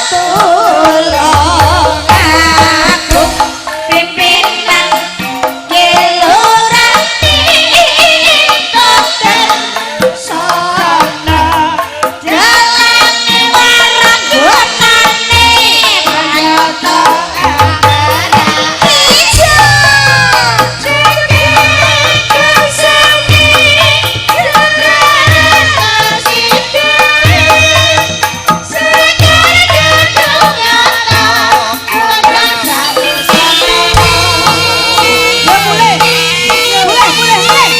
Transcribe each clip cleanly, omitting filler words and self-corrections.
Tulungagung pimpinan Kelurahan Kertosono dalane waranggonane pranyata ijo Yo mulai. Mulai, mulai, mulai.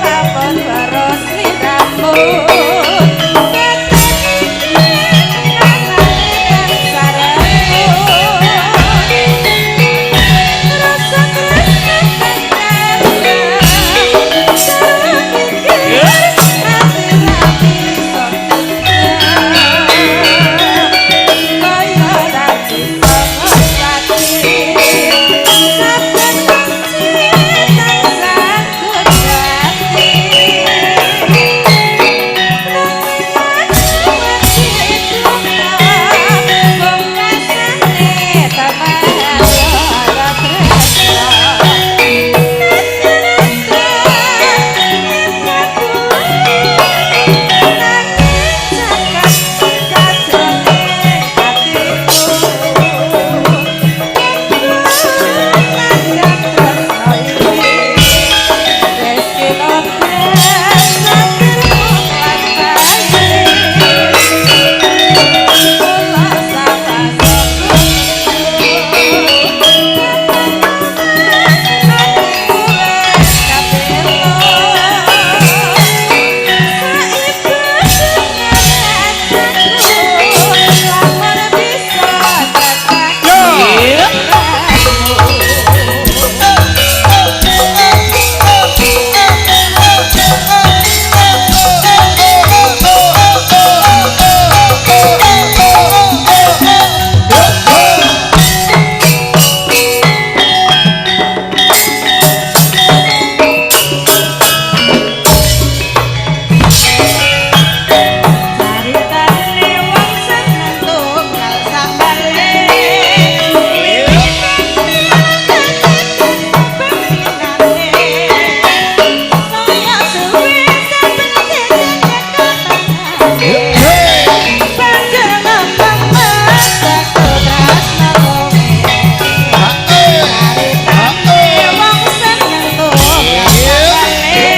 Lapor karo sliramu Caritane wong seneng tunggal sambale. Saya suwe saben Banjur ngembang mas aku tresno kowe. Caritane wong seneng tunggal sambale.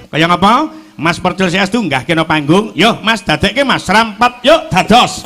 Kaya ngapa? Mas Percil CS nggah kena panggung. Yo Mas dadekke Mas rampat yuk dados.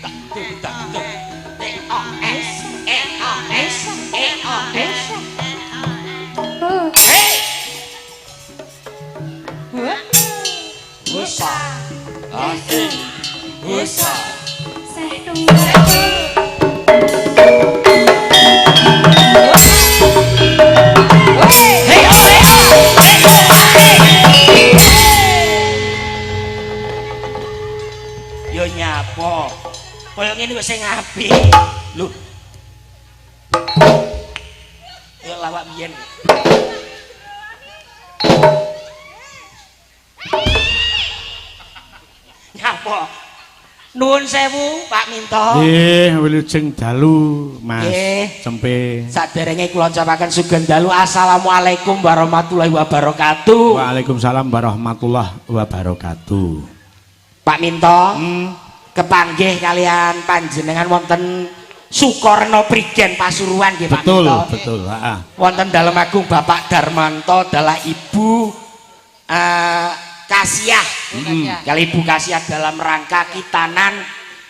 Tak tak tak. E O S E O S E O S. Hey. Husa. Asik. Husa. Hey oh hey oh. Hey oh hey. Yo nyapo. Kaya ngene wis sing apik. Lho. Yo lawak biyen. Nyapo. Nuwun sewu Pak Minto. Nggih, wilujeng dalu Mas Nggih. Cempe. Saderenge kula ucapaken sugeng dalu. Assalamualaikum warahmatullahi wabarakatuh. Waalaikumsalam warahmatullahi wabarakatuh. Pak Minto, kepanggih kalian panjenengan wonten Sukorno Prigen Pasuruan nggih Pak Betul, Minto. betul, heeh. Wonten dalem agung Bapak Darmanto dalah Ibu Kasiah. Kali Ibu Kasiah dalam rangka kitanan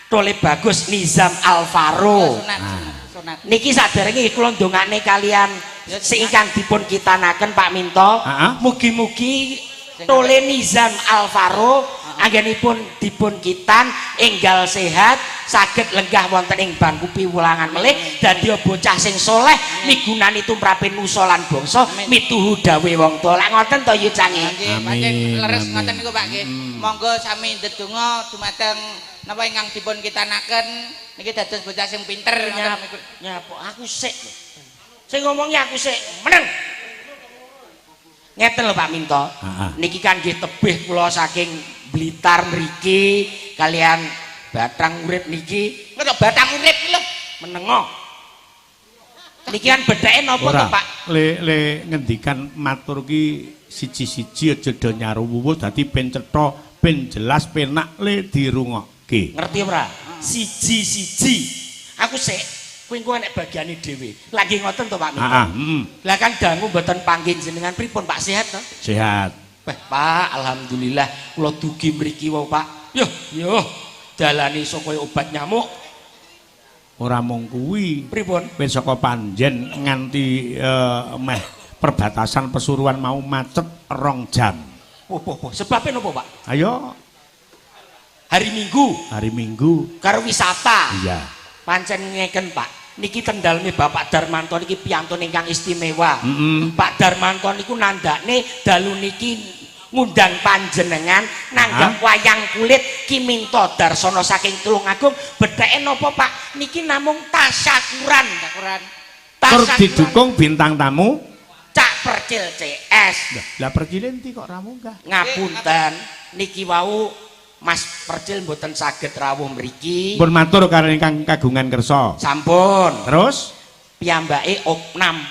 Tole Bagus Nizam Alvaro. Sunat. Niki saderenge kula ndongakne kalian sing ingkang dipun kitanaken Pak Minto. Mugi-mugi Tole Nizam Alvaro anggenipun dipun kitan enggal sehat, saged lenggah wonten ing bangku piwulangan melih, dadi bocah sing soleh migunani tumrape nusa lan bangsa mituhu dawuhe wong tuwa. Lak ngoten to yu cange. Nggih, pancen leres ngoten niku Pak nggih. Monggo sami ndedonga dumateng napa ingkang dipun kitanaken niki dados bocah sing pinter ngoten. Nyapa aku sik. Sing ngomongi aku sik meneng. Ngeten lho Pak Minto. Niki kan nggih tebih kula saking Blitar mriki kalian Batang Urip niki. Lho Batang Urip lho menengo. Niki kan bedheke napa to Pak? Le ngendikan matur ki siji-siji aja do nyaruwuh dadi ben cetha, ben jelas, penak le dirungokke. Ngerti ora? Siji-siji. Aku sik kuwi engko enek bagiane dhewe. Lagi ngoten to Pak Minto? Heeh, Lah kan dangu mboten panggih jenengan pripun Pak, sehat to? Sehat. Wah, Pak, alhamdulillah kula dugi mriki wau, Pak. Yoh, yoh, dalane iso kaya obat nyamuk. Ora mung kuwi. Pripun? Wis saka Panjen nganti meh perbatasan Pasuruan mau macet 2 jam. Opo, sebabe napa, Pak? Ayo. Hari Minggu. Hari Minggu. Karo wisata. Iya. Pancen ngeken, Pak. Niki tendalme Bapak Darmanto niki piyantun ingkang istimewa. Pak Darmanto niku nandakne dalu niki ngundang panjenengan nanggap wayang kulit Ki Minto Darsono saking Tulungagung. Bedheke napa Pak? Niki namung tasyakuran. Tasyakuran. Tur didukung bintang tamu Cak Percil CS. Lah Percil endi kok ra munggah? Ngapunten niki wau Mas Percil mboten saged rawuh mriki. Pun matur karo ingkang kagungan kersa. Sampun. Terus piyambake opnam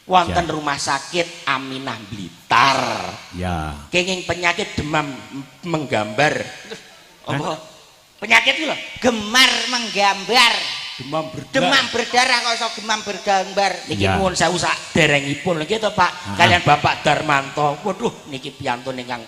wonten rumah sakit Aminah Blitar. Ya. Kenging penyakit demam menggambar. Apa? Penyakit itu lho, gemar menggambar. Demam berdarah. Demam berdarah kok iso demam bergambar. Niki nuwun sewu sak derengipun nggih to Pak. Kalian Bapak Darmanto. Waduh niki piyantun ingkang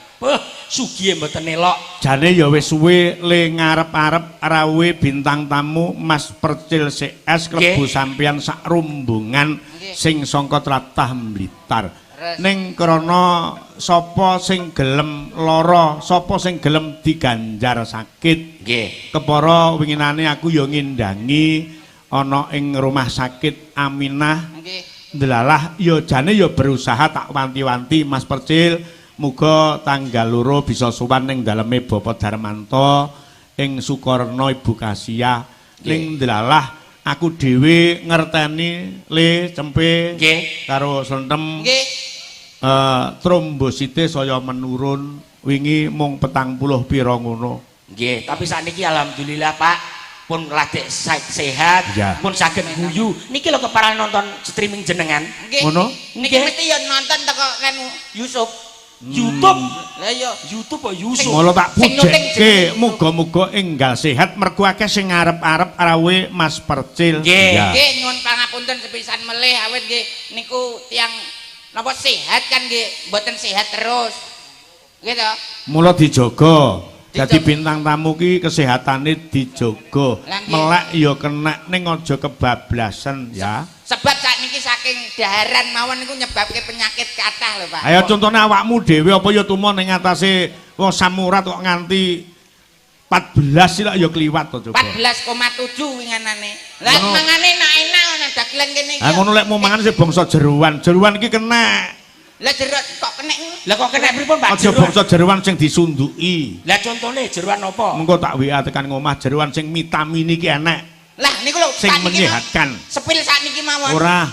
sugihe mboten elok. Jane ya wis suwe le ngarep-arep rawuhe bintang tamu Mas Percil CS klebu sampeyan sak rombongan sing sangka tlatah Blitar. Ning krana sapa sing gelem lara, sapa sing gelem diganjar sakit. Nggih. Kepara winginane aku ya ngindangi ana ing rumah sakit Aminah. Nggih. Ndelalah ya jane ya berusaha tak wanti-wanti Mas Percil, muga tanggal 2 bisa sowan ning daleme Bapak Darmanto ing Sukorno Ibu Kasiah. Ning ndelalah aku dhewe ngerteni le Cempe karo Slentem. Nggih. Trombosite saya menurun wingi mung 40 pira ngono. Nggih, tapi sakniki alhamdulillah Pak pun ladek sehat, pun saged guyu. Niki lho keparan nonton streaming jenengan. Nggih. Ngono? Niki mesti ya nonton teko kan Yusuf. YouTube. Lah iya, YouTube kok Yusuf. Mula tak pujekke muga-muga enggal sehat mergo akeh sing ngarep-arep rawuhe Mas Percil. Nggih. Nggih, nyuwun pangapunten sepisan melih awit nggih niku tiyang napa sehat kan nggih, mboten sehat terus. Nggih to? Mula dijaga. Dadi bintang tamu ki kesehatane dijaga. Lah, nggih. Melek ya kenek ning aja kebablasan ya. Sebab sakniki saking daharan mawon niku nyebabke penyakit kathah lho, Pak. Ayo contone awakmu dhewe apa ya tumo ning atase wong samurat kok nganti 14 sih lak ya kliwat to coba. 14,7 winganane. Lah Ngono. mangane enak-enak ana dagelan kene iki. Ha ngono lek mau mangan sih bangsa jeroan. Jeroan iki kenek. Lah jeruk kok kenek ngono? Lah kok kenek pripun, Pak? Aja Jeroan. bangsa jeroan sing disunduki. Lah contone jeroan apa? Mengko tak WA tekan ngomah jeroan sing vitamin iki enek, Lah niku lho sing sakniki menyehatkan. Sepil sakniki mawon. Ora. Lah,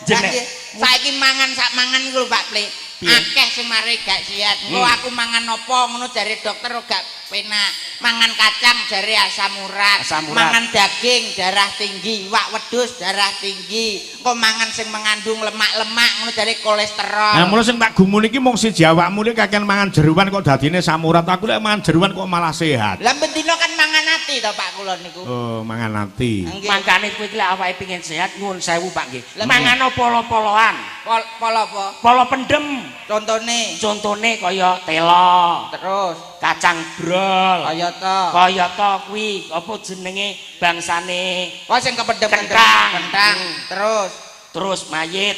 Jenek. nggih. Saiki mangan sak mangan niku lho Pak Ple. Akeh sing mari gak sehat. Engko aku mangan apa ngono jare dokter gak penak. Mangan kacang jare asam urat. Asam urat. Mangan daging darah tinggi, iwak wedhus darah tinggi. Engko mangan sing mengandung lemak-lemak ngono jare kolesterol. Nah, mula sing tak gumun iki mung siji awakmu iki kakean mangan jeroan kok dadine samurat. Aku lek mangan jeroan kok malah sehat. Lah bendina kan mangan ati to Pak kula niku. Oh, mangan ati. Nggih. Mangkane kowe iki lek awake pengin sehat nyuwun sewu Pak nggih. Lah, Mangan polo-poloan, Pol pol apa? polo pendem. Contone Contone kaya telo, terus kacang brol, kaya ta. kaya ta kuwi apa jenenge bangsane Kok sing kependem Kentang. kentang. Terus terus mayit.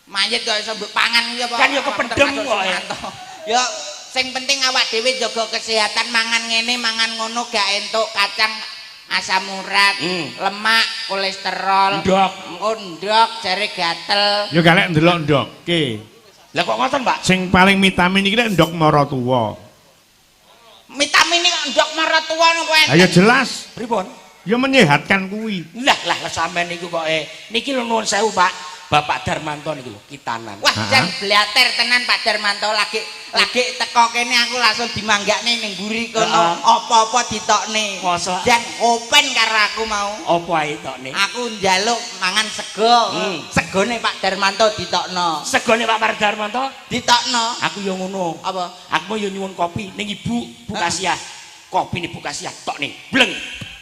Mayit kok iso mbok pangan kuwi apa? Kan ya kependem Termasuk kok, ya. Sumanto. Ya sing penting awak dhewe jaga kesehatan mangan ngene mangan ngono gak entuk kacang asam urat, lemak, kolesterol, Ndok. Engko ndok jare gatel. Ya galek ndelok ndoke. Lah kok ngoten, Pak? Sing paling vitamin iki lek ndok mara tuwa. Vitamin iki kok ndok mara tuwa napa enten? Ayo jelas, Pripun? ya menyehatkan kuwi. Lah lah lah sampean niku kok niki lho nuwun sewu, Pak. Bapak Darmanto niku lho kitanan. Wah, jan blater tenan Pak Darmanto lagi lagi teko kene aku langsung dimanggakne ning mburi kono. Apa-apa ditokne. Masa? Jan open karo aku mau. Apa ae tokne? Aku njaluk mangan sego. Segone Pak Darmanto ditokno. Segone Pak Darmanto, Ditokno. aku yo ngono. Apa? Aku mau yo nyuwun kopi ning Ibu, Bu Kasiah. Kopi ning Bu Kasiah tokne. Bleng.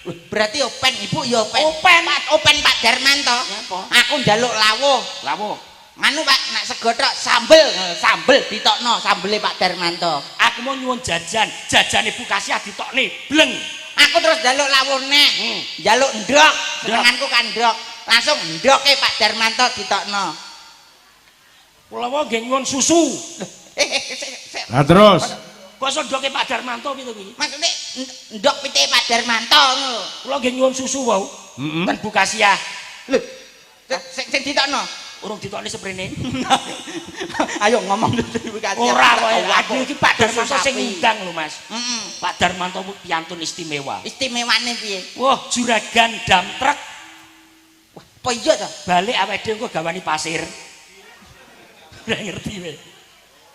Berarti open Ibu ya open. Open. Pak, open Pak Darmanto. Nyapa? Aku njaluk lawuh. Lawuh. Nganu Pak, nak sego tok sambel, sambel ditokno sambele Pak Darmanto. Aku mau nyuwun jajan, jajane Bu Kasiah ditokne. Bleng. Aku terus njaluk lawuh neh. Njaluk ndok, senenganku kan ndok. Langsung ndoke Pak Darmanto ditokno. Kula wae nggih nyuwun susu. Sik. Lah terus Kok iso ndoke Pak Darmanto piye to kuwi? Maksudnya ndok pitike Pak Darmanto ngono lho. Kula nggih nyuwun susu wau. Ten Bu Kasiah. Lho, sing sing ditokno. Urung ditokne seprene. Ayo ngomong dulu Bu Kasiah. Ora kok aku iki Pak Darmanto sing Sapi. ngundang lho Mas. Heeh. Pak Darmanto ku piantun istimewa. Istimewane piye? Wah, juragan dam truk Wah, apa iya to? balik awake dhewe engko gawani pasir. Ora ngerti we.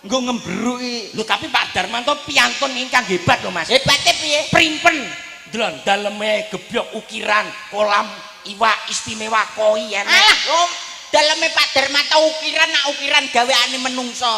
Nggo ngembruki. Lho tapi Pak Darmanto piantun ingkang hebat lho Mas. Hebate piye? Primpen delon daleme gebyok ukiran kolam iwak istimewa koi enek. Alah, om daleme Pak Darmanto ukiran nak ukiran gaweane menungso.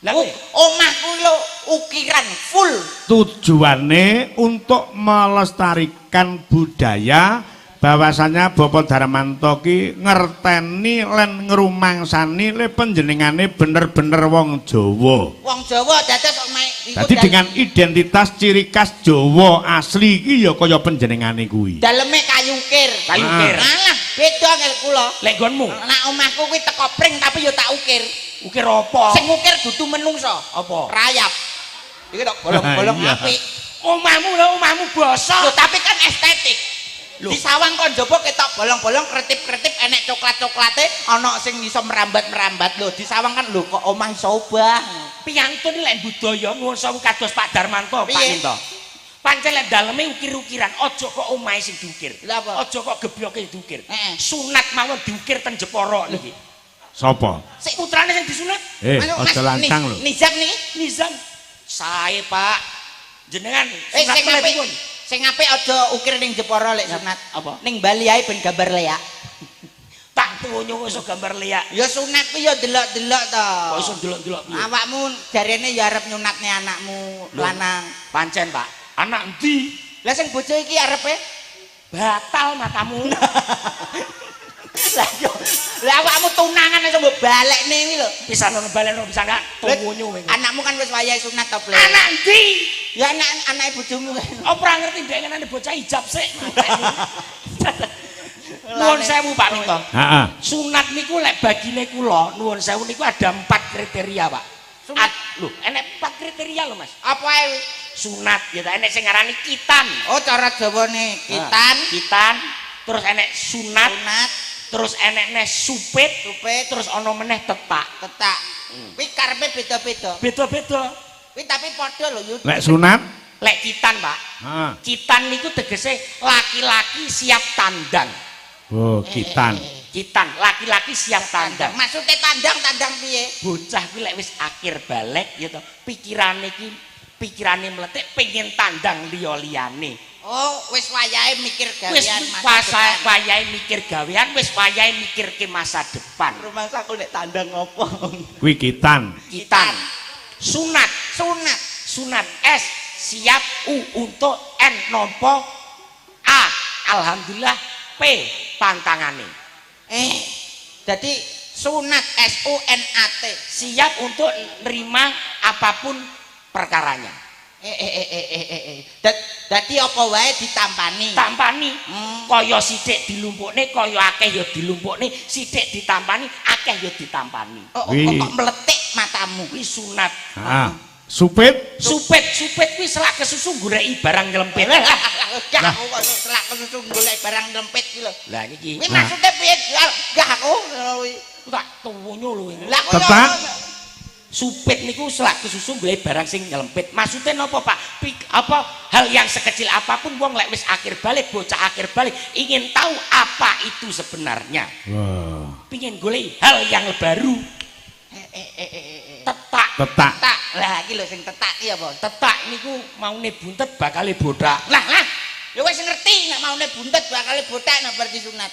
Lah kowe Omahku lho ukiran full. Tujuannya untuk melestarikan budaya bahwasanya Bapak Darmanto ki ngerteni lan ngrumangsani le panjenengane bener-bener wong Jawa. Wong Jawa dados omahe iku Dadi dengan identitas ciri khas Jawa asli iki ya kaya panjenengane kuwi. Daleme kayu ukir. Kayu ukir. Alah, beda ngel kula. Lek nggonmu Nak omahku kuwi teko pring tapi ya tak ukir. Ukir apa? Sing ukir dudu menungso. Apa? Rayap. Iki tok bolong-bolong Iya. apik. Omahmu lho omahmu bosok. Lho, tapi kan estetik. Lho. Di sawang kon njaba ketok bolong-bolong kretip-kretip enek coklat-coklate ana sing iso merambat-merambat lho. Di sawang kan lho kok omah iso obah. Piantun lek budaya nuwun sewu kados Pak Darmanto, Pak Piye? Minto. Pancen lek daleme ukir-ukiran, aja kok omahe sing diukir. Lha apa? Aja kok gebyoke diukir. Heeh. Sunat mawon diukir ten Jepara niki. Sapa? Sik Putrane sing disunat Anu, Aja Mas, lancang lho. Nizam niki. Nizam. Sae, Pak. Jenengan sunat Sing apik. pripun? Sing apik aja ukir ning Jepara lek sunat. Apa? Ning Bali ae ben gambar leak. Tak tunyo iso gambar leak. Ya sunat kuwi ya delok-delok to. Kok iso delok-delok piye? Awakmu jarene ya arep nyunatne anakmu Lho. lanang. Pancen, Pak. Anak endi? Lah sing bojo iki arepe Batal matamu. Lah yo Lah awakmu tunangan iso mbok balekne kuwi lho. Pisan ono balekno pisan gak tungunyu kowe. Anakmu kan wis wayahe sunat to, Ple. Anak ndi? Ya anak anake bojomu kan. Apa ora ngerti ndek ngenane bocah ijab sik. Nuwun sewu Pak Minto. Heeh. Sunat niku lek bagine kula nuwun sewu niku ada 4 kriteria, Pak. Sunat. Lho, enek 4 kriteria lho, Mas. Apa ae kuwi? Sunat ya ta enek sing ngarani kitan. Oh, cara Jawane kitan, Kitan, terus enek sunat, sunat, terus enek neh supit, supit, terus ana meneh tetak. Tetak. Kuwi karepe beda-beda. Beda-beda. Kuwi tapi padha lho, Yud. Lek sunat, Lek kitan, Pak. Heeh. Kitan niku tegese laki-laki siap tandang. Oh, kitan. Kitan, laki-laki siap tandang. Maksudnya tandang, tandang piye? Bocah kuwi lek wis akhir balig ya to, pikirane iki pikirane mletik pengen tandang liya-liyane. Oh, wis wayahe mikir Wis gawean masa depan. Wayahe mikir gawean, wis wayahe mikirke masa depan. Rumangsaku nek tandang opo? Kuwi kitan. Kitan. Sunat, Sunat. Sunat S siap, U untuk, N nompo, A alhamdulillah, P pantangane. Eh, jadi sunat S U N A T. Siap untuk nerima apapun perkaranya. Eh eh eh eh eh eh, eh. Dadi apa wae ditampani. Tampani. Kaya sithik dilumpukne, kaya akeh ya dilumpukne, sithik ditampani, akeh ya ditampani. Oh, oh, Wih. kok meletik matamu. Kuwi sunat. Heeh. Supit. Supit, supit kuwi selak kesusu goleki barang nyelempit. Gah aku kok selak kesusu golek barang nyelempit ki lho. Lah niki Kuwi maksude piye? Gah aku ngono kuwi. Tak tuwunyo lho ini. Lah kok Tetak. Supit niku selak kesusu golek barang sing nyelempit. Maksudnya napa, Pak? Apa hal yang sekecil apapun wong lek wis akhir balig, bocah akhir balig ingin tahu apa itu sebenarnya. Wah. Pingin golek hal yang baru. Eh eh eh eh eh. Tetak. Tetak. Tetak. Lah iki lho sing tetak ki apa? Tetak niku maune buntet bakale botak. Lah lah. Ya wis ngerti nek maune buntet bakale botak nek bar disunat.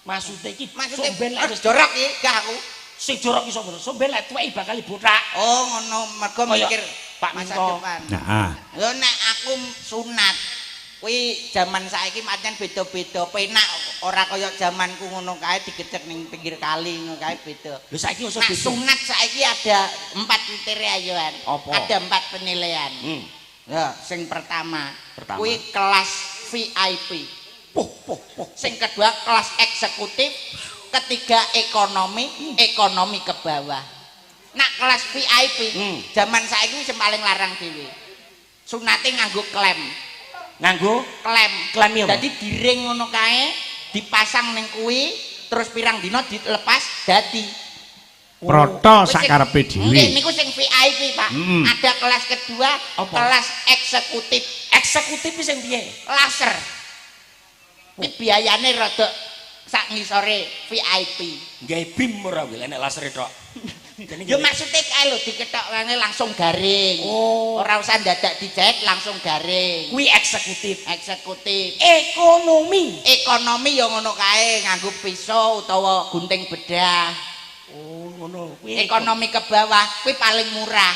Maksudnya iki Maksude somben lek wis jorok iki gah aku. Sing jorok iso ngono. Somben lek tuwek bakale botak. Oh ngono, mergo Kaya mikir Pak masa Minto. depan. Heeh. Lho nek aku sunat kuwi jaman saiki pancen beda-beda, penak ora kaya jamanku ngono kae digecek ning pinggir kali ngono kae beda. Lho saiki iso Nah, beda. sunat saiki ada 4 kriteria ya, Wan. Apa? Ada 4 penilaian. Ya, sing pertama, Pertama. kuwi kelas VIP. Poh poh poh. Sing kedua kelas eksekutif, ketiga ekonomi, ekonomi ke bawah. Nak kelas VIP, zaman saiki sing paling larang dhewe. Sunate nganggo klem, Nganggo klem. Klem iki apa? Dadi diring ngono kae, dipasang ning kuwi, terus pirang dina dilepas dadi. Proto Kuwi sing- sakarepe dhewe. Nggih, niku sing VIP, Pak. Ada kelas kedua, Apa? kelas eksekutif, Eksekutif iki sing piye? Laser. Kuwi biayane rada sak ngisore VIP. Gawe bim ora kuwi nek laser tok. Jenenge Ya maksudnya kae lho dikethokane langsung garing. Oh. Ora usah dadak dijahit langsung garing. Kuwi eksekutif. Eksekutif. Ekonomi. Ekonomi ya ngono kae nganggo pisau utawa gunting bedah. Oh, ngono. Kuwi Ekonomi ke bawah kuwi paling murah.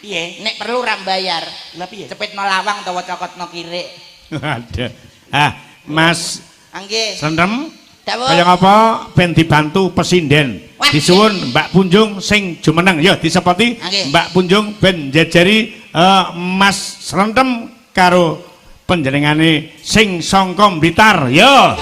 Piye? Nek perlu ora bayar. Lah piye? Cepitno lawang utawa cokotno kirik. Ada. Ah, Mas Nggih. Sendem Dawuh. kaya ngapa ben dibantu pesinden. Wah, Disuwun Mbak Punjung sing jumeneng. Ya disepoti Nggih. Mbak Punjung ben jejeri Mas Srentem karo panjenengane sing sangka Blitar. Ya.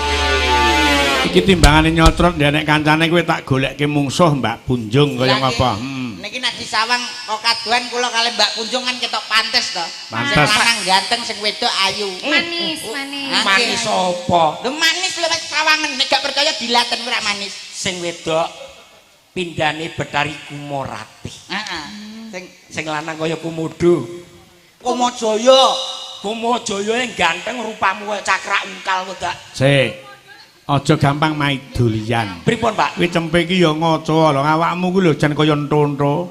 Iki timbangane nyotrot nek kancane kowe tak golekke mungsuh Mbak Punjung kaya Lah, ngapa. nggih. Niki nek disawang kok kaduan kula kalih Mbak Punjung kan ketok pantes to. Pantes. Sing lanang ganteng, sing wedok ayu. Manis, manis. Hah? Manis apa? Lho manis lho Mas sawangen, nek gak percaya dilaten ora manis. Sing wedok pindane Betari Kumorati. Heeh. Sing Sing lanang kaya komodo. Komojaya. Komojaya yang ganteng rupamu kaya cakrak ungkal kok dak. Sik. Aja gampang maidulian. Pripun, Pak? Kuwi cempe iki ya ngaca lho awakmu kuwi lho jan kaya entonto.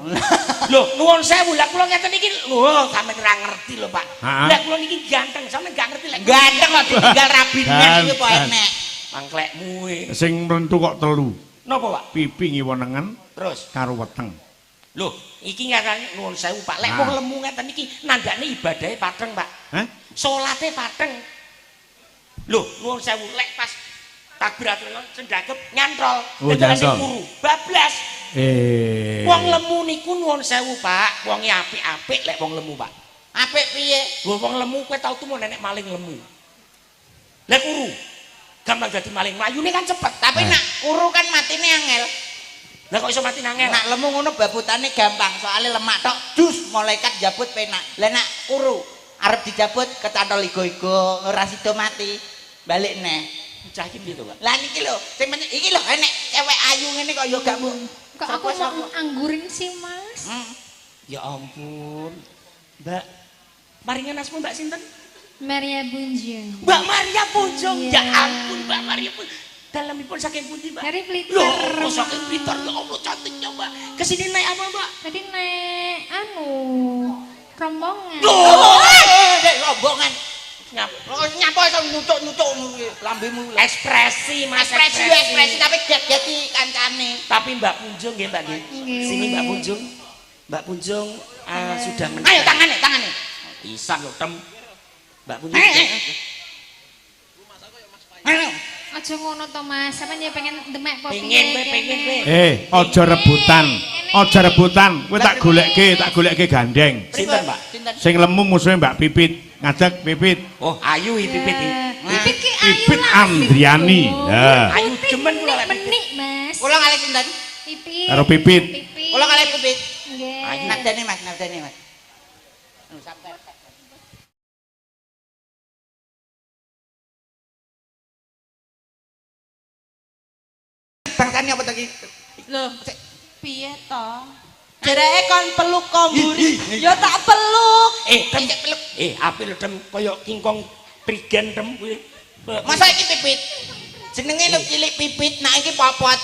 Lho, nuwun sewu, lah kula ngeten iki lho sampeyan ora ngerti lho, Pak. Ha? Lah kula niki ganteng, sampeyan gak ngerti lek Ganteng kok ditinggal rabine iki apa enek. Mangklekmu e. Sing mlentu kok telu. Napa, Pak? Pipi ngiwa nengen Terus, karo weteng. Lho, iki ngarani nuwun sewu, Pak. Lek Ah. wong lemu ngeten iki nandakne ibadahe pateng, Pak. Hah? Salate pateng. Lho, nuwun sewu, lek pas Takbiratul ihram cendhakep nyantol. Oh, nyantol. Kuru bablas. Wong lemu niku nuwun sewu, Pak. Wonge apik-apik lek wong lemu, Pak. Apik piye? Lho wong lemu kowe tau tumu nenek maling lemu. Lek kuru gampang dadi maling, mlayune kan cepet. Tapi nak kuru kan matine angel. Lah kok iso mati nangel? Nak lemu ngono babutane gampang, soalnya lemak tok, dus malaikat jabut penak. Lah nak kuru arep dijabut kecantol igo-igo, ora sida mati. Balik neh. Bocah iki piye to, Pak? Lah niki lho, sing iki lho enek cewek ayu ngene kok ya gak mbok. Kok aku mau anggurin sih, Mas? Ya ampun. Mbak, maringan asma Mbak sinten? Maria Punjung. Mbak Maria Punjung. Ya ampun, Mbak Maria Punjung. Dalamipun saking pundi, Mbak? Dari Blitar. Loh, saking Blitar. Ya Allah, cantiknya, Mbak. Kesini naik apa, Mbak? Tadi naik anu, rombongan. Loh, rombongan. Nyapa iso nyucuk-nyucuk lambemu. Ekspresi, Mas, ekspresi tapi get-geti kancane. Tapi Mbak Punjung nggih, Mbak nggih. Sini Mbak Punjung. Mbak Punjung sudah menikah. Ayo tangane, tangane. Isan lho, Tem. Mbak Punjung. Aja ngono to, Mas. Sampeyan ya pengen demek apa piye? Pengen kowe. Aja rebutan. Aja rebutan. Kowe tak golekke gandeng. Sinten, Mbak? Sing lemu musuhe Mbak Pipit. Ngajak Pipit. Oh, ayu iki Pipit iki. Pipit ki ayu. Pipit Andriani. Lah. Ayu demen kula lek menik, Mas. Kula kalih sinten? Pipit. Karo Pipit. Kula kalih Pipit. Nggih. Ayu. Nadane, Mas, nadane, Mas. Sabar. Bangsane apa to iki? Lho, piye to? Jereke kon peluk komburi. Ya tak peluk. Tem, peluk. Apik lho, Tem, kaya kingkong prigen, Tem kuwi. Masa iki Pipit? Jenenge lho cilik Pipit, nak iki popot.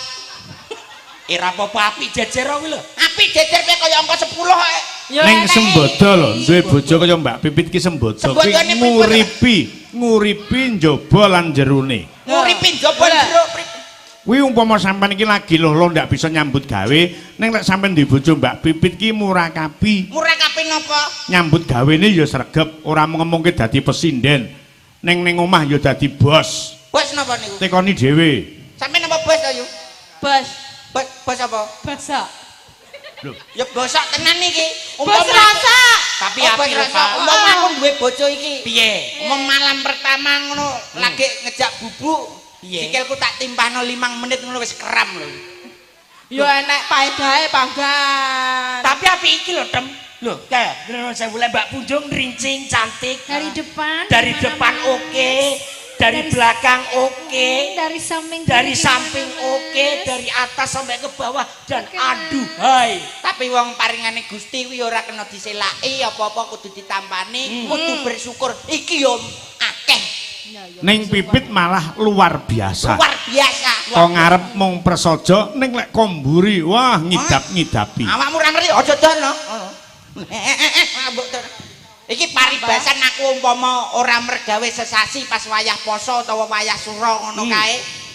Ora apa-apa apik jejer kuwi lho. Apik jejer kowe kaya angka 10 kok. Ning Sembodo lho, duwe bojo kaya Mbak Pipit ki Sembodo kuwi nguripi njaba lan jerone. Nguripi njaba jero. Kuwi umpama sampean iki lagi loh-loh ndak bisa nyambut gawe, ning lek sampean duwe bojo Mbak Pipit ki murakabi. Murakabi napa? Nyambut gawene ya sregep, ora ngomongke dadi pesinden. Ning ning omah ya dadi bos. Bos napa niku? Tekoni dhewe. Sampeyan napa bos to, Yu? Bos. Bos apa? Bosok. Lho, ya bosok tenan iki. Bos rasa. Tapi apik lho, Pak. Umpama aku duwe bojo iki. Piye? Umpama malam pertama ngono lagi ngejak bubuk. Sikilku tak timpahno 5 menit ngono wis kram lho. Ya enek paedahe panggan. Tapi apik iki lho, Tem. Lho, kae nuwun sewu lek Mbak Punjung rincing cantik. Dari depan. Dari depan oke, dari belakang oke, dari samping dari samping oke, dari atas sampai ke bawah dan aduhai. Tapi wong paringane Gusti kuwi ora kena diselaki, apa-apa kudu ditampani, kudu bersyukur. Iki yo akeh. Ning Pipit malah luar biasa. Luar biasa. Kok ngarep mung prasaja ning lek komburi wah ngidap-ngidapi. Awakmu ora ngerti aja dono. Iki paribasan aku umpama ora mergawe sesasi pas wayah poso utawa wayah sura ngono kae.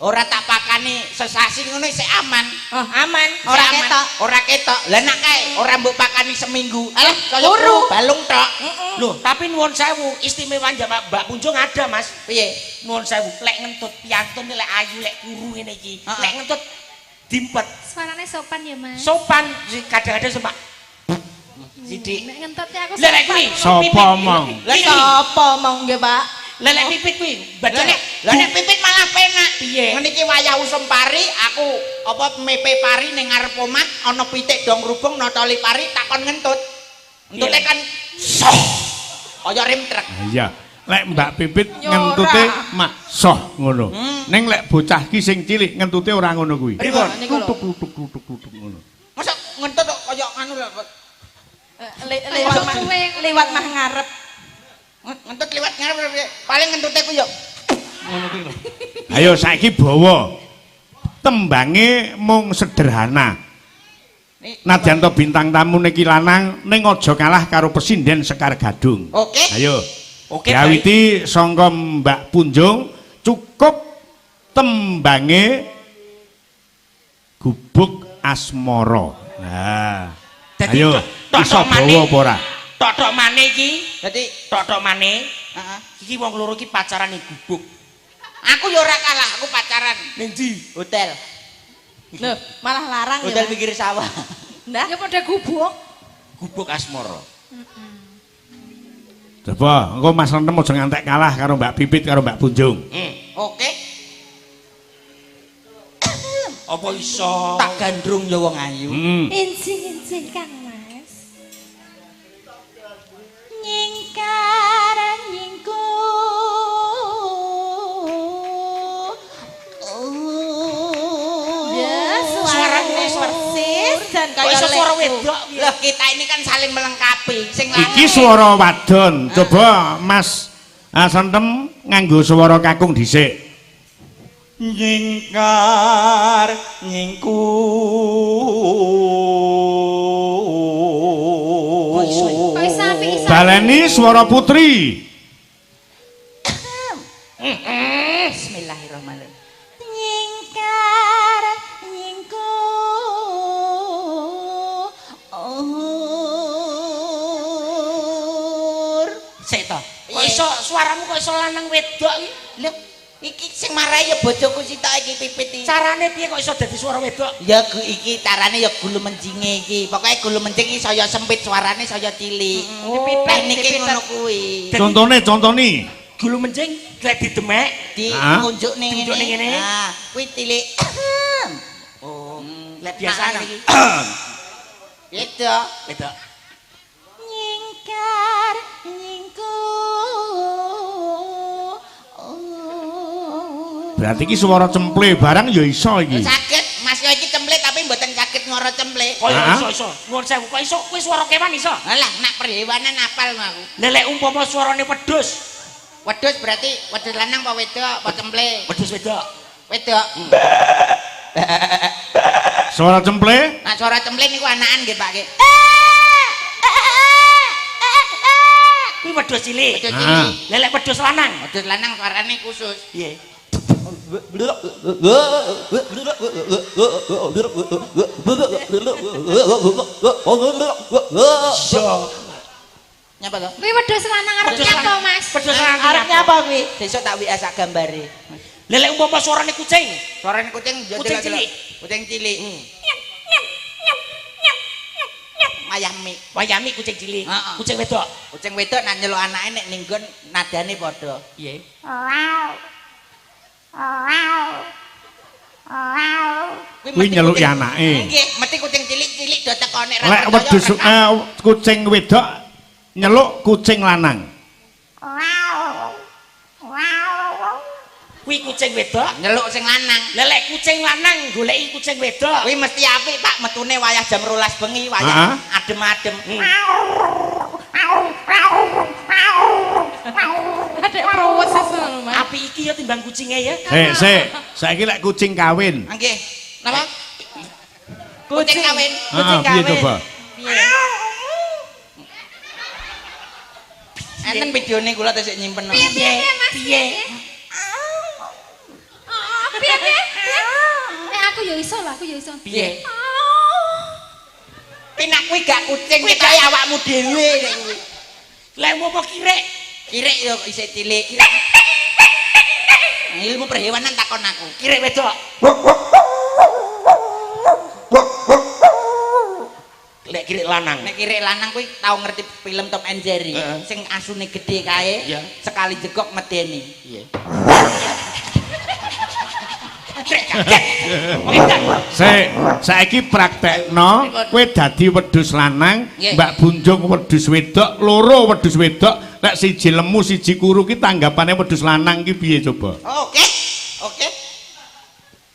Ora tak pakani sesasi ngono isih aman. Oh, aman, ora ketok. Ora ketok. Lah nek kae ora mbok pakani seminggu. Alah, kaya kuru balung tok. Loh, tapi nuwun sewu, istimewa Mbak Punjung ada, Mas. Piye? Nuwun sewu, lek ngentut piantun lek ayu lek kuru ngene iki. Lek ngentut dimpet. Suarane sopan ya, Mas. Sopan, kadang-kadang sopan. Sithik. Nek ngentutnya aku sopan. Lek kuwi sapa omong? Lah sapa omong nggih, Pak? Lah lek Pipit kuwi, Lah nek Pipit malah penak. Piye? Ngene iki wayah usum pari, aku apa mepe pari ning ngarep omah ana pitik dong rubung notoli pari takon ngentut. Ngentute kan soh. Kaya rem truk. Iya. Lek Mbak Pipit ngentute mak soh ngono. Ning lek bocah ki sing cilik ngentute ora ngono kuwi. Pripun? Klutuk klutuk klutuk ngono. Masa ngentut kok kaya anu lho. Lewat mah ngarep. Ngentut liwat ngarep paling ngentute ku yo ngono kuwi lho. Ayo saiki bawa. Tembange mung sederhana. Nadyan to bintang tamu niki lanang ning aja kalah karo pesinden Sekar Gadung. Oke. Ayo. Oke. Diawiti sangka Mbak Punjung cukup tembange Gubuk Asmara. Nah. Ayo, iso bawa apa ora? Tok-tok mane iki. Dadi tok-tok mane. Heeh. Iki wong loro iki pacaran ning gubuk. Aku yo ora kalah, aku pacaran. Ning ndi? Hotel. Loh, malah larang ya. Hotel pinggir sawah. Nah, Ya padha gubuk. Gubuk Asmara. Coba, engko Mas Rentem aja ngantek kalah karo Mbak Pipit karo Mbak Punjung. Oke. Apa iso? Tak gandrung ya wong ayu. Injing-injing Kang Mas. Nyingkar nyingku. Ya, Suaramu persis dan Kok kaya iso suara lekku. wedok piye? Loh, kita ini kan saling melengkapi. Sing lanang. Iki swara wadon. Coba Mas Rentem nganggo swara kakung dhisik. Nyingkar nyingku. Kok iso ya? Kok iso apik iso. Baleni swara putri. Bismillahirrahmanirrahim. Nyingkar nyingku. Sik to. Kok iso suaramu kok iso lanang wedok iki? Lho, iki sing marai ya bojoku sitok iki Pipit iki. Carane piye kok iso dadi suara wedok? Ya iki carane ya gulu mencinge iki. Pokoke gulu mencing iki saya sempit suarane saya cilik. Dipipet, Teknike dipipet. ngono kuwi. Contone, contoni. Gulu mencing lek didemek. Diunjuk ning Diunjuk ning ngene. Nah, kuwi cilik. Oh, lek biasa iki. Beda. Wedok. Nyingkar nyingku. Berarti iki swara cemple barang ya iso iki. Saged, Mas yo iki cemple tapi mboten saged ngoro cemple. Kok Ah. iso iso. Nuwun sewu kok iso kuwi suara kewan iso. Alah, nak perhewanan apal aku. Lek lek umpama suarane wedhus, Wedhus berarti wedhus lanang apa wedok apa cemple? wedhus wedok. Wedok. Swara cemple Nah, suara cemple niku anakan nggih, Pak nggih. Kuwi wedhus cilik. Wedhus Ah. cilik. Lek lek wedhus lanang. Wedhus lanang suarane khusus. Piye? Iso. Nyapa to? Kuwi wedhus lanang arep Wedhus nyapa, lanang. Mas? Wedhus lanang. Arep nyapa kuwi? Besok tak WA sak gambare. Lek lek umpama suarane kucing. Suarane kucing yo Kucing delok-delok. cilik. Kucing cilik. Wayami. Wayami kucing cilik. Heeh. Kucing wedok. Kucing wedok nak nyeluk anake nek ning nggon nadane padha. Piye? Kuwi nyeluki anake. Nggih, mesti kucing cilik-cilik do teko nek ra Lek percaya wedhus rekam. kucing wedok nyeluk kucing lanang. Kuwi kucing wedok. Nyeluk sing lanang. Lek lek kucing lanang goleki kucing wedok. Kuwi mesti apik, Pak, metune wayah jam 12 bengi, wayah adem-adem. Adek prowes iso lho, Mas. Api iki ya timbang kucinge ya. Sik, sik. Saiki lek kucing kawin. Nggih. Napa? Kucing kawin. Kucing Piye kawin. coba? Piye? Enten videone kula tesih nyimpen. Piye? Piye? Oh, piye piye? Eh aku ya iso lah, aku ya iso. Piye? Pinak kuwi gak kucing, kuwi kaya awakmu dhewe nek kuwi. Lek umpama kirek, Kirek yo isih cilik. Ilmu perhewanan takon aku. kirek wedok. Lek kirek lanang. Nek kirek lanang kuwi tau ngerti film Tom and Jerry Heeh. sing asune gedhe kae, Iya. sekali jegok medeni. Piye? Kirek kaget. Edan. Sik, saiki praktekno kowe dadi wedhus lanang, Nggih. Mbak Bunjung wedhus wedok, loro wedhus wedok, lek siji lemu siji kuru ki tanggapane wedhus lanang ki piye coba? Oke. Oke.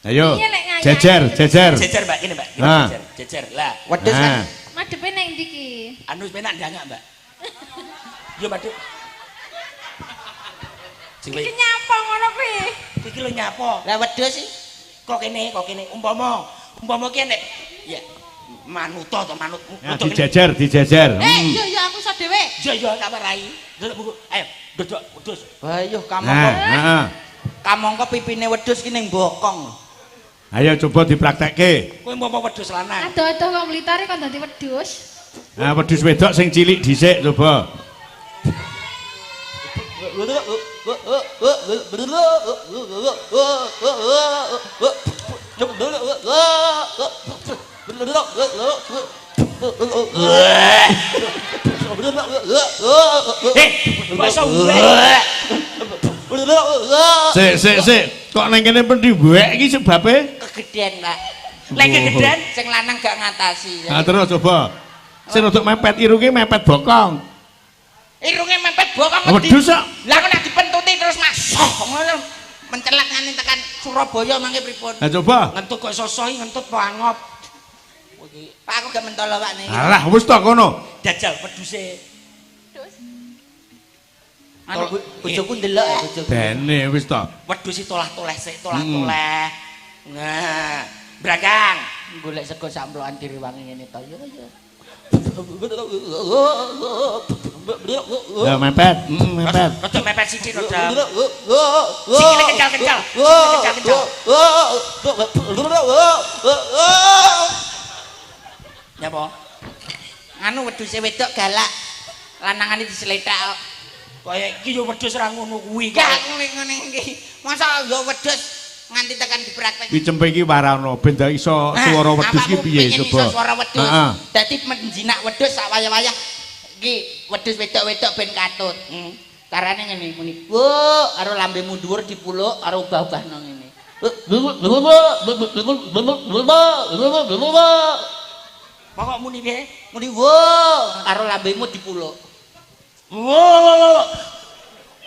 Ayo. Piye lek ngayal? Jejer, jejer. Jejer Mbak, kene Mbak. Kene Ah. Jejer, jejer. Lah, Wedhus kan Nah, Madepe nang ndi ki? anu wis penak ndangak, Mbak. Yo, Mbak. Duk. Sing Iki nyapa ngono kuwi? iki lho nyapa? Lah wedhus sih. Kok kene, kok kene. Umpama, umpama ki nek ya manuto to manut. Ya, dijejer, dijejer. Eh, yo yo aku iso dhewe. Yo yo tak warai. Delok buku. Ayo, dodok wedhus. Bayuh Nah, kamangka. heeh. Kamangka pipine wedhus ki ning bokong. Ayo coba dipraktekke. Kowe umpama wedhus lanang. Adoh-adoh kok Blitare kon dadi wedhus. Nah, wedhus wedok sing cilik dhisik coba. Kok iso Sik sik sik, kok nang kene pendi buwek iki sebabe? Kegedean, Pak. Lek kegedean sing lanang gak ngatasi. Nah terus coba. Sing rodok mepet irunge mepet bokong. Irunge mepet bokong wedhus kok. Lah kok nek dipentuti terus masuk ngono mencelak ngene tekan Surabaya mangke pripun? Lah coba. Ngentut kok iso sohi ngentut apa angop. Pak aku gak mentolo Pak niki. Alah wis to kono. Jajal wedhuse. Anu bojoku ndelok ya bojoku. Bene wis to. Wedhus tolah-toleh sik, tolah-toleh. Nah, Brangkang golek sego samplokan direwangi ngene to. Ya ya. Ya mepet, mepet. Rada mepet sithik to, Dam. Sikile kencal-kencal. Sikile kencal-kencal. Nyapa? Anu wedhuse wedok galak. Lanangane dislethak kok. Kaya iki yo wedhus ora ngono kuwi. Gak ngene iki. Masa yo wedhus nganti tekan dipraktek. Iki cempe iki warana ben ndak iso swara wedhus iki piye coba. Iso swara wedhus. Dadi menjinak wedhus sak wayah-wayah iki wedhus wedok-wedok ben katut. Carane ngene muni. Wo, karo lambemu dhuwur dipuluk karo ubah-ubahno ngene. Pokok muni piye? Muni wo, karo lambemu dipuluk. Wo.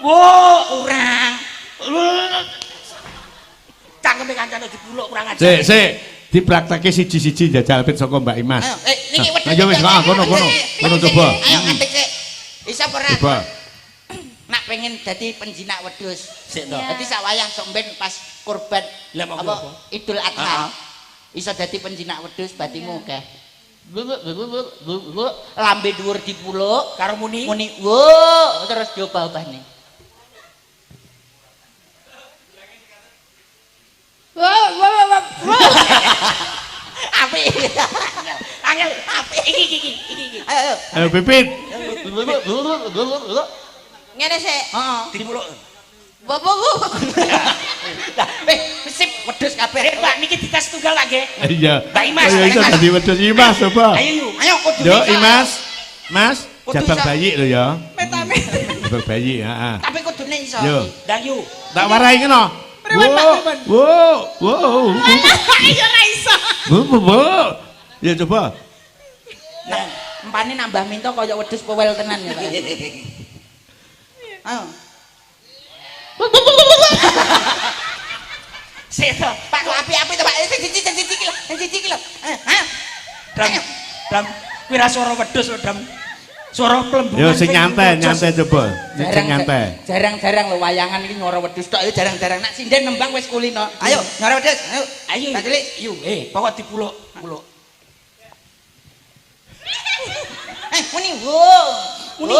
Wo, kurang. Cangkeme kancane dipuluk kurang ajar. Sik, sik, dipraktekke siji-siji jajal pit saka Mbak Imas. Ayo, niki wedhus. Ayo wis, kono. Kono coba. Ayo ngantik sik. Iso ora? Coba. Nak pengen dadi penjinak wedhus. Sik to. Dadi sak wayah sok ben pas kurban apa Idul Adha. Iso dadi penjinak wedhus batimu akeh. Lambe dhuwur dipuluk karo muni. Muni wo terus diobah-obahne. Wo wo wo wo. Apik. Angel apik. Iki iki iki. Ayo ayo. Ayo Pipit. Ngene sik. Heeh. Dipuluk. Wo wo wo. Lah, sip wedhus kabeh. Pak niki dites tunggal Pak nggih. Iya. Mbak Imas. Ayo iso dadi wedhus Imas coba. Ayo yu. Ayo kudu. Yo Imas. Mas, jabang bayi lho ya. Met-amit. Jabang bayi, heeh. Tapi kudune iso. Yo. Ndang yu. Tak warai ngono. Wo, wo, wo. Iya ora iso. Wo, wo. Ya coba. Nah, empane nambah minto kaya wedhus powel tenan ya, Pak. Ayo. Sik to. Pak kok api-api to, Pak. Sing siji sing siji iki lho, sing siji iki lho. Ayo. Dam. Dam. Kuwi ra swara wedhus lho, Dam. Swara plembungan. Yo sing nyantai, nyantai coba. Sing nyantai. Jarang-jarang lho wayangan iki nyora wedhus tok, jarang-jarang. Nak sinden nembang wis kulino. Ayo, nyora wedhus. Ayo. Ayo. Tak cilik. Yu, pokok dipuluk, puluk. Muni wo. Muni.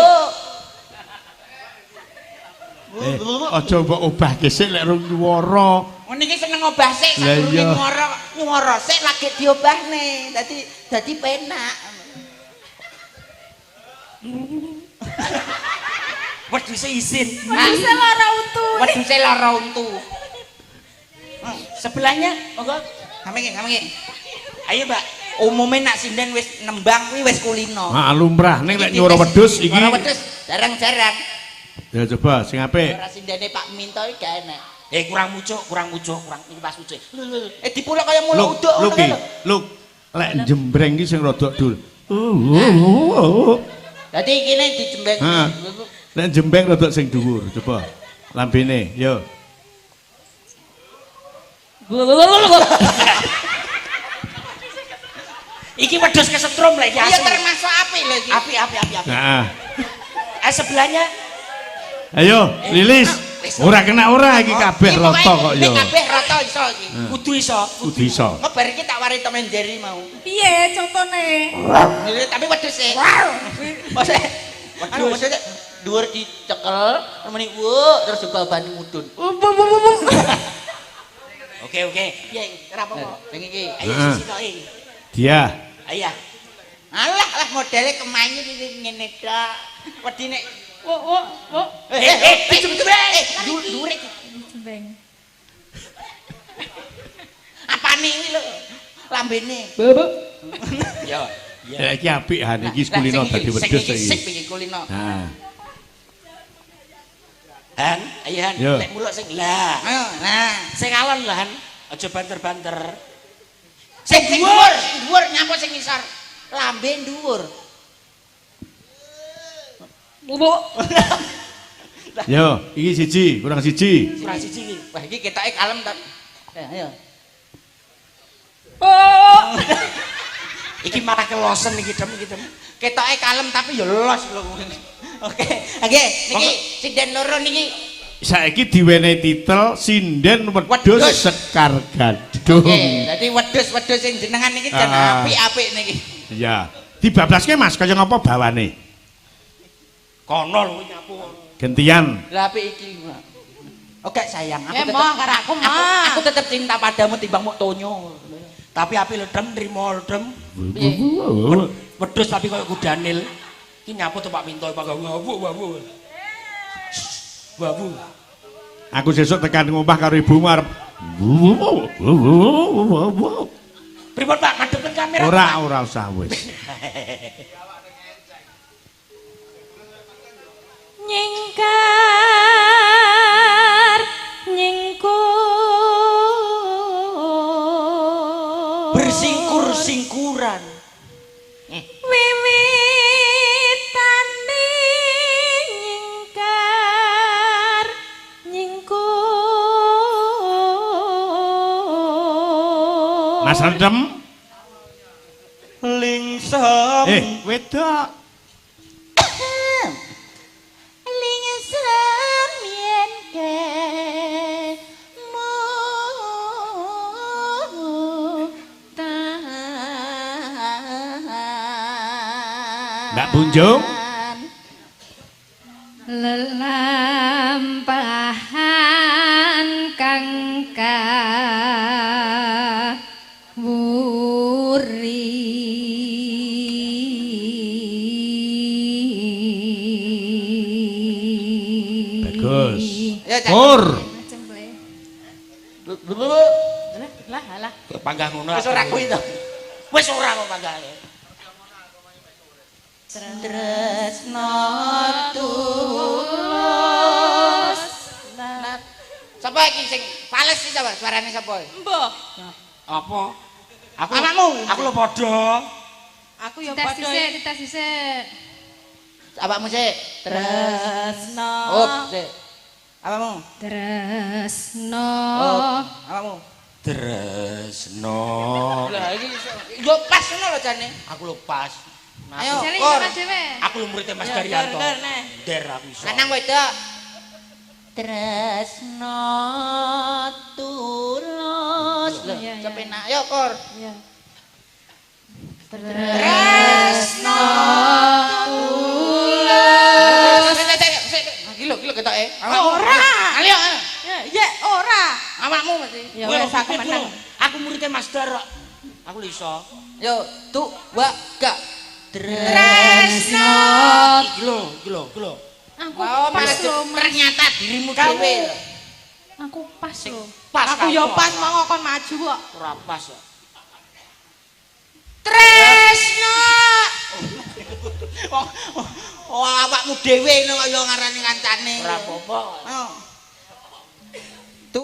Aja mbok obahke sik lek rung nyuwara. Ngene iki seneng obah sik sadurunge nyuwara, nyuwara sik lagi diobahne. Dadi dadi penak. Wedhuse isin. Wedhuse lara untu. Wedhuse lara untu. Sebelahnya, monggo. Kami iki, kami iki. Ayo, Mbak. Umume nak sinden wis nembang kuwi wis kulino. Ha lumrah ning lek nyuwara wedhus iki. Nyuwara wedhus jarang-jarang. Ya coba sing apik. Ora sindene Pak Minto iki gak enak. Kurang mucuk, kurang mucuk, kurang iki pas mucuk. Dipuluk kaya muluk uduk ngono lho. Luk, lek jembreng iki sing rada dul. Dadi ikine dijembreng. Lek jembreng rada sing dhuwur, coba. Lambene, yo. Iki wedhus kesetrum lek iki. Iya termasuk apik lho iki. Apik apik apik apik. Heeh. Sebelahnya. Ayo, Lilis. Ora kena ora iki kabeh rata kok ya. Kabeh rata iso iki. Kudu iso, kudu iso. Engko bar iki tak wari Tom and Jerry mau. Piye contone? Tapi wedhus sik. Wedhus. Wedhus dhuwur dicekel, muni wo terus ubah-ubahane mudhun. Oke, oke. Piye, ora apa-apa. Sing iki. Ayo sisi toke. Dia. Ayo. Alah, lah modele kemayu iki ngene tok. Wedi nek Wo wo wo. Eh, dhuwur. Jembeng. Apane iki lho? Lambene. Bu. Ya. Ya iki apik Han iki kulino dadi wedhus iki. iki. Sip iki kulino. Ha. Han, ayo Han, lek muluk sing lah. Ayo, nah. Sing alon lah Han, aja banter-banter. Sing dhuwur, sing dhuwur nyapa sing ngisor? Lambe dhuwur. Bu. Yo, iki siji, kurang siji. Kurang siji iki. Wah, iki ketoke kalem ta. Ayo. Oh. Iki malah kelosen iki dem iki dem. Ketoke kalem tapi ya los lho. Oke. Oke, niki sinden loro niki. Saiki diwenehi titel sinden wedhus Sekar Gadung. Oke, dadi wedhus-wedhus sing jenengan niki jan apik-apik niki. Iya. Dibablaske Mas, kaya ngapa bawane? Kono lho nyapu. Gentian. Lah apik iki. Oke sayang, aku tetep karo aku mah. Aku tetep cinta padamu timbang muk tonyo. Tapi apik lho dem nrimo dem. Wedhus tapi koyo kudanil. Iki nyapu to Pak Minto Pak wawu wawu. Wawu. Aku sesuk tekan ngomah karo ibumu arep. Pripun Pak madhep kamera? Ora, ora usah wis. Nyingkar nyingkur Bersingkur-singkuran. Wiwitane nyingkar nyingkur. Mas Rendem. Lingsem. Wedok. Lingsem yen kemu Mbak Bunjung. Lelampahan kang kawuri. Bagus. Ya, Cak. Pur. Lah lah. Panggah ngono. Wis ora kuwi to. Wis ora kok panggahe. Tresno tulus. Sapa iki sing fales iki sapa? Suarane sapa? Mbah. Apa? Aku Awakmu. Aku lho padha. Aku ya Dites padha. dhisik, dites dhisik. Awakmu sik. Tresno. Op, sik. Awakmu. Tresno. Op, awakmu. Tresno. Lah iki yo pas ngono lho jane. Aku lho pas. Ayo, Jane kor. iso dhewe. Aku lho muridé Mas Ya, Daryanto. der, der, Der aku iso. Lanang wedok. Tresno tulus. Lho, Iya, iya. kepenak. Ayo, kor. Iya. Tresno tulus. Iki lho, iki lho ketoke. Ora. Ayo. Ya, ya ora. Awakmu mesti. Ya wis aku menang. Aku muridé Mas Dar kok. Aku lho iso. Yo, tu wa ga. Tresno. Iki lho, iki lho, iki lho. Aku Oh, pas malah lho, Mas. ternyata dirimu Kamu. dhewe. Aku pas lho. Pas. Aku ya pas mau kon maju kok. Ora pas kok. Tresno. Wong oh, awakmu dhewe ngono kaya ngarani kancane. Ora apa-apa. Ayo.